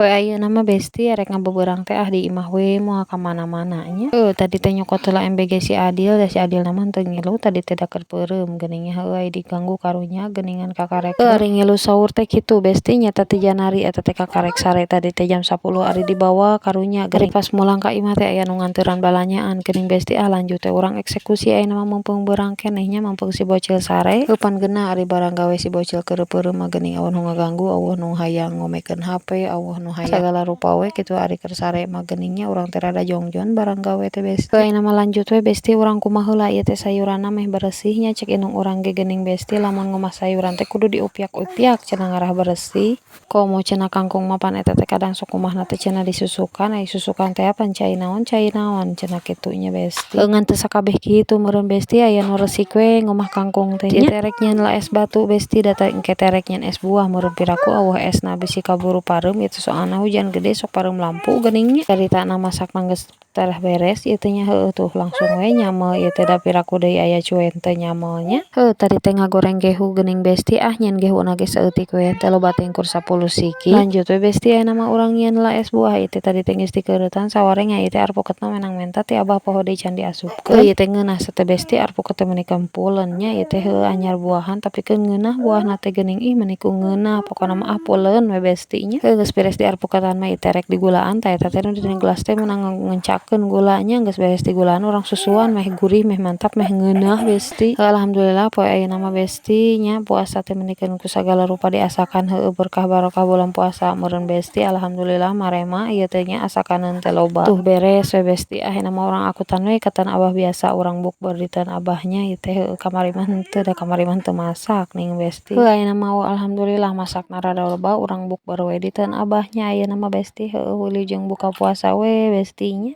Poe ayeuna mah, Besti, arek ngabeberang teh ah di imah we, moal ka mana-mana nya. Heuh, tadi teh nyokot heula MBG si Adil da si Adil mah teu ngilu tadi teh, da keur peureum geuning nya. Heueuh, ai diganggu karunya geuningan kakarek. Heuh, ari ngilu saur teh kitu, Besti nya, teh janari eta teh kakarek sare tadi teh jam 10, ari dibawa karunya geuning. Pas mulang ka imah teh aya nu nganteurang balanyaan geuning, Besti. Ah, lanjut teh urang eksekusi ayeuna mah, mumpung beurang keneh nya, mumpung si bocil sare. Heuh, pan geunah ari barang gawe si bocil keur peureum mah geuning, euweuh nu ngaganggu, euweuh nu hayang ngomekeun HP, euweuh nu hayang sagala rupa we kitu. Ari keur sare mah geuning nya, urang teh rada jongjon barang gawe teh, Besti. Heuh, ayeuna mah lanjut we, Besti, urang kumaha heula ieu teh sayuranna meh beresih nya. Cek indung urang ge geuning, Besti, lamun ngumas sayuran teh kudu diupyak-upyak cenah, ngarah beresih. Komo cenah kangkung mah pan eta teh kadang sok kumahna teh cenah disusukan, ai susukan teh pan cai naon, cai naon cenah kitu nya, Besti. Heuh, ngan teu sakabeh kitu meureun, Besti, aya nu resik we ngumah kangkung teh nya. Teh rek nyieun lah es batu, Besti, da teh engke teh rek nyieun es buah meureun, piraku euweuh esna, bisi kaburu pareum ieu teh, soalna hujan gede sok pareum lampu geuning nya. Caritana masakna geus tereh beres ieu teh nya. Heueuh, tuh langsung we nyamel ieu teh, da piraku deui aya cuen teu nyamel nya. Heuh, tadi teh ngagoreng gehu geuning, Besti. Ah, nyieun gehuna ge saeutik we, teu loba teuing, kur 10 siki. Lanjut we, Besti, ayeuna mah urang nyieun lah es buah. Ieu teh tadi teh geus dikeuretan sawareh nya. Ieu teh arpuketna meunang menta ti abah, poho deui can diasupkeun. Ieu teh ngeunah teh, Besti, arpuket teh meuni kempuleun nya ieu teh. Heueuh, anyar buahan tapi keun ngeunah buahna teh geuning. Ih, meuni ku ngeunah pokona mah. Ah, puleun we, Besti nya. Heuh, geus beres diarpuketan mah ieu teh rek digulaan. Tah, eta teh nu dina gelas teh meunang ngencakeun gulanya. Geus beres digulaan, urang susuan meh gurih, meh mantap, meh ngeunah, Besti. Alhamdulillah poe ayeuna mah, Besti nya, puasa teh meuni keun ku sagala rupa diasakan. Heueuh, berkah barokah bulan puasa meureun, Besti. Alhamdulillah marema ieu teh nya, asakaneun teh loba. Tuh, beres we, Besti. Ayeuna mah urang akutan we ka tanah abah, biasa urang bukber di tanah abahnya ieu teh. Heueuh, kamari mah henteu, da kamari mah teu masak ning, Besti. Heuh, ayeuna mah alhamdulillah masakna rada loba, urang bukber we di tanah abahnya ayeuna mah, Besti. Heueuh, wilujeng buka puasa we, Besti nya.